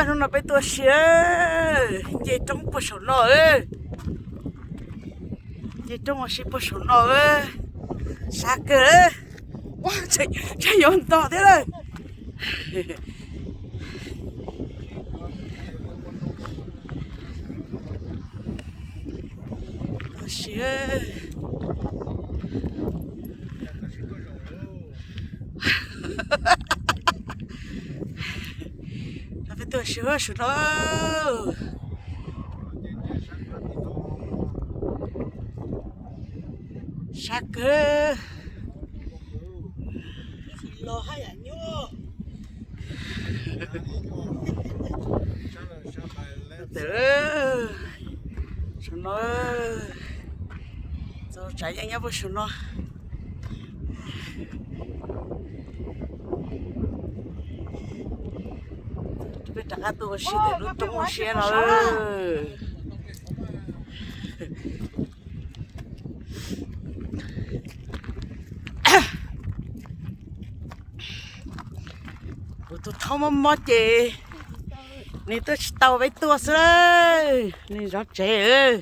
Hnub no peb tuaj ua si, nce roob puag saum no, nce roob ua si puag saum no, sab kawg, tseem yuav ntog thiab lawm. Peb tuaj ua si saum no, sab kawg. Saum no, txaus tsav yeej nyob puag saum no. Peb rov qab tuaj ua si ntawm lub roob ua si no. Kuv tus thob mob mob ces nws tuaj tsis tau peb tuaj xwb, nws zov tsev.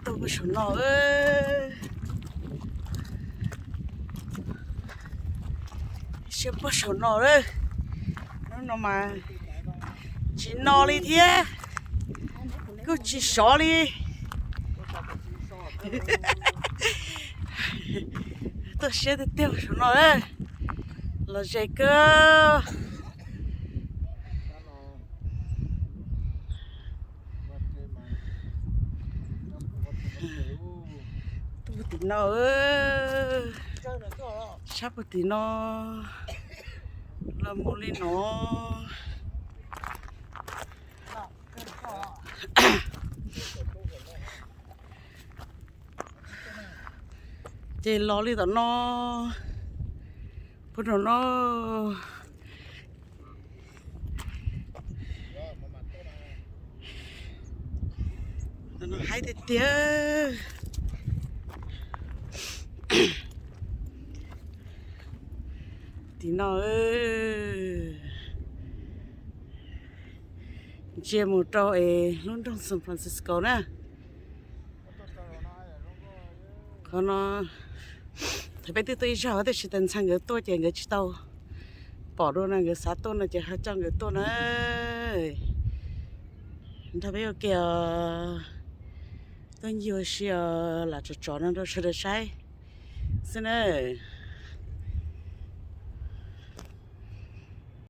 Tuaj puag saum no, siab puag saum no lawm. Hnub no mas tsis no li thiab, kuj tsis sov li. Tuaj siab tiag tiag saum no, los ze kawg. Tuaj puag tim no, sab puag tim no, los mus li no. Ces los li tom no, puag nram no. Haib tiag tiag. Tim no ntsia mus rau es lub nroog San Francisco na. Qhov no, thaum peb twb tuaj ib zaug tiam sis tas ntxhais nkawd tuaj ces nkawd tsis tau pom dua no, nkawd xav tuaj no ces ho coj nkawd tuaj na. Nrog peb ua ke os, tuaj ncig ua si os, lam tsom tsom no rau sawv daws saib xwb na.